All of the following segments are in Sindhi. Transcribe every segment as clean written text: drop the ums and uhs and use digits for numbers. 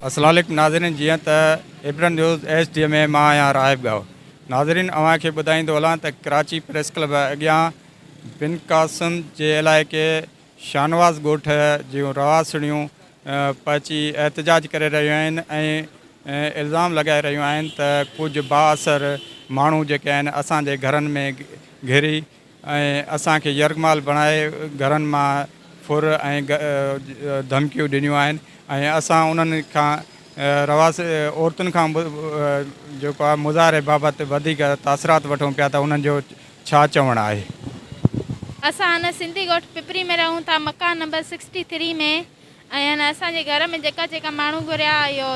السلام عليڪم ناظرين جيئن ته عبرت نيوز ايڇ ڊي ۾ مان آهيان راهب ڳاهو ناظرين اوهان کي ٻڌائيندو هلان ته ڪراچي پريس ڪلب اڳيان بن قاسم جي علائقي شاهنواز ڳوٺ جون رهواسڻيون پهچي احتجاج ڪري رهيون آهن ۽ الزام لڳائي رهيون آهن ته ڪجهه بااثر ماڻهو جيڪي آهن اسان جي گهرن ۾ گهري ۽ اسان کي يرغمال بڻائي گهرن مان ڦر ۽ ڌمڪيون ڏنيون آهن ۽ اسان انهن کان رهواسي عورتن کان جيڪو آهي مظاهري بابت وڌيڪ تاثرات وٺون پيا ته انهن جو ڇا چوڻ آهي. اسان هن سنڌي ڳوٺ پپري ۾ رهون ٿا مڪان نمبر سڪسٽي ٿري ۾ ۽ هن اسان جي گهر ۾ جيڪا جيڪا ماڻهو گهريا اهو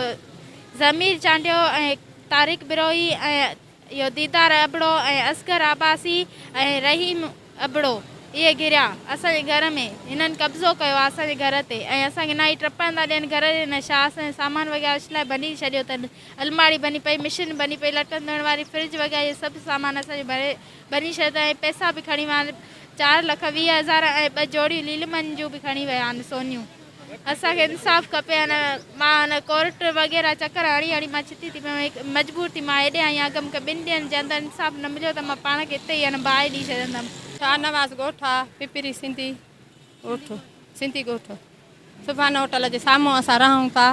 ضمير چانڊيو ۽ طارق بروهي ۽ اهو ديدار ابڙو ۽ اصغر عباسي ۽ رحيم ابڙو اهي گهريا اسان جي گهر ۾ هنن قبضو ڪيو آهي اسان جي گهر تي ۽ اسان کي نه ئي ٽپڻ ٿا ڏين گهر جي نه ڇا اسان جو سامان وغيره اڇلائي ڀڃي ڇڏيو اٿن الماڙي ڀڃي پئي مشين ڀڃي پئي لٽن ڌوئڻ واري فرج وغيره اهي سڀ سامان اسان جو ڀري ڀڃي ڇڏيو اٿن ۽ پئسا به کڻي ويا آهن 4,20,000 ۽ ٻه جوڙيون ليلمن جون به کڻي ويا آهن سونيون. اسان کي انصاف کپي ھن مان ھن ڪورٽ وغيره چڪر ھڻي ھڻي مان ڇتي ٿي پيم مجبور ٿي مان ھيڏي آئي آھيان اگر مونکي ٻن ڏينھن جي اندر انصاف نه مليو ته مان پاڻ کي ھتي ئي ھن باھه ڏئي ڇڏيندم. شاهنواز ڳوٺ آ پپري سنڌي ڳوٺ سنڌي ڳوٺ سبحان هوٽل جي سامهون اسان رهون ٿا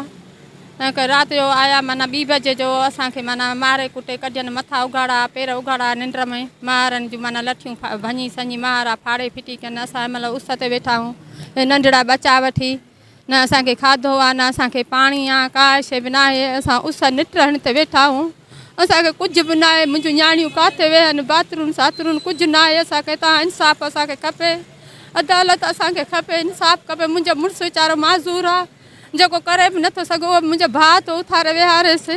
تنهن ڪري رات جو آيا معنيٰ ٻي بجي جو اسان کي معنيٰ ماري ڪٽي ڪڍين مٿا اگهاڙا پير اگهاڙا ننڊ ۾ مهارن جون معنيٰ لٺيون ڀڃي سڃي مهارا ڦاڙي ڦٽي ڪن اسان هن مهل اس تي ويٺا آهيون هي ننڍڙا ٻچا وٺي نه اسان کي کاڌو آ نه اسان کي پاڻي آ ڪا شيء به ناهي اسان اس نٽ هڻ تي ويٺا آهيون اسان کي ڪجهه به ناهي منهنجون نياڻيون ڪاٿي ويهن باٿروم ساٿروم ڪجهه ناهي اسان کي تان انصاف اسان کي کپي عدالت اسان کي کپي انصاف کپي منهنجو مڙس ويچارو معذور آ جيڪو ڪري به نٿو سگهي اهو به منهنجو ڀاء ٿو اٿاري ويهاريس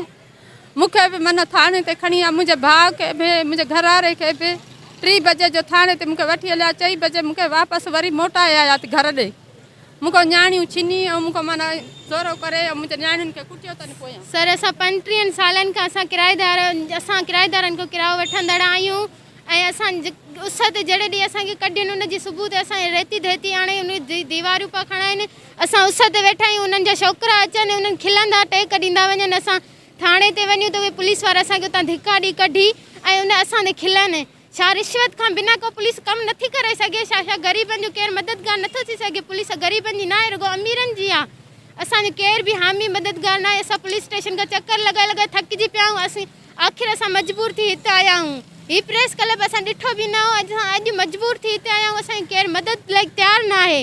مون کي به من ٿاڻي تي کڻي آيا منهنجي ڀاء کي به منهنجي گهر واري کي به ٽي بجي جو ٿاڻي تي مون کي وٺي هليا چئي بجي مون کي واپس وري موٽائي آيا ته گهر ڏي مون کان نياڻيون ڇني ۽ مون کان معنيٰ زورو ڪري ۽ منهنجي نياڻين کي ڪٽيو اٿن پويان. سر اسان پنٽيهن سالن کان اسان ڪرائيدار اسان ڪرائيدارن کان ڪرايو وٺندڙ آهيون ۽ اسان اس تي جهڙي ڏينهن اسان کي ڪڍين ان جي صبح تي اسان جي ريتي ڌيتي آڻي ان جي ديواريون پيا کڻائين اسان اس تي ويٺا آهيون انهن جا ڇوڪرا اچن انهن کلندا ٽيڪ ڏيندا وڃن اسان ٿاڻي تي وڃون ته اهي پوليس وارا اسان کي اتان ڌڪا ڏئي ڪڍي ۽ ان اسان تي کلن ڇا رشوت کان بنا ڪو پوليس ڪم نٿي ڪرائي سگهي ڇا ڇا غريبن جو ڪير مددگار نٿو ٿي سگهي پوليس غريبن جي ناهي رڳو اميرن جي آ اسان جو ڪير به حامي مددگار ناهي اسان پوليس اسٽيشن کان چڪر لڳائي لڳائي ٿڪجي پيا آهيون اسين آخر اسان مجبور ٿي هت آيا آهيون. هي پريس ڪلب اسان ڏٺو به نه هو اسان اڄ مجبور ٿي هتي آيا آهيون اسان جي ڪير مدد لاء تيار ناهي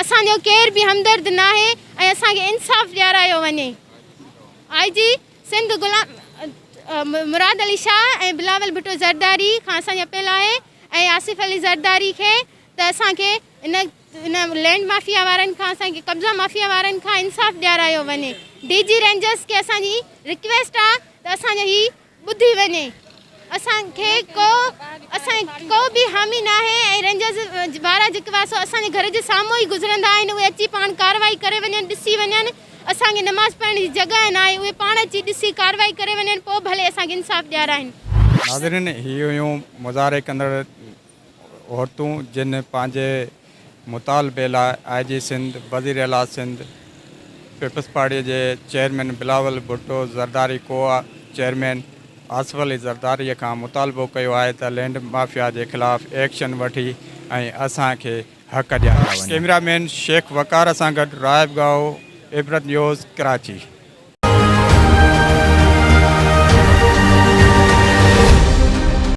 اسان جو ڪير به همدرد ناهي ۽ اسان کي انصاف ڏيارايو وڃي آء جي سنڌ غلام مراد علي شاهه ۽ بلاول ڀٽو زرداري کان اسان جي اپيل آهي ۽ آصف علي زرداري کي ته اسان کي ان ان لينڊ مافيا وارن کان اسان کي قبضا مافيا وارن کان انصاف ڏيارايو وڃي ڊي جي رينجرس کي اسان جي رڪويسٽ آ ته اسان جو هي ٻڌي وڃي اسان کي ڪو اسان ڪو به حامي ناهي ۽ رينجرز وارا جيڪي واسو اسان جي گهر جي سامهون ئي گذرندا آهن اهي اچي پاڻ ڪارروائي ڪري وڃن ڏسي وڃن اسان کي نماز پڙهڻ جي جڳهه ناهي اهي پاڻ اچي ڏسي ڪارروائي ڪري وڃن پوء ڀلي اسان کي انصاف ڏيارائن. ناظرين هي هيون مظاهري ڪندڙ عورتون جن پنهنجي مطالبي لاء آء جي سنڌ، وزير اعليٰ سنڌ، پيپلز پارٽي جي چيئرمين بلاول ڀٽو زرداري ڪو چيئرمين آصف علي زرداري کان مطالبو ڪيو آهي ته لينڊ مافيا جي خلاف ايڪشن وٺي ۽ اسان کي حق ڏياريا وڃن. ڪئميرا مين شيخ وقار سان گڏ راهب ڳاهو، عبرت نيوز، ڪراچي.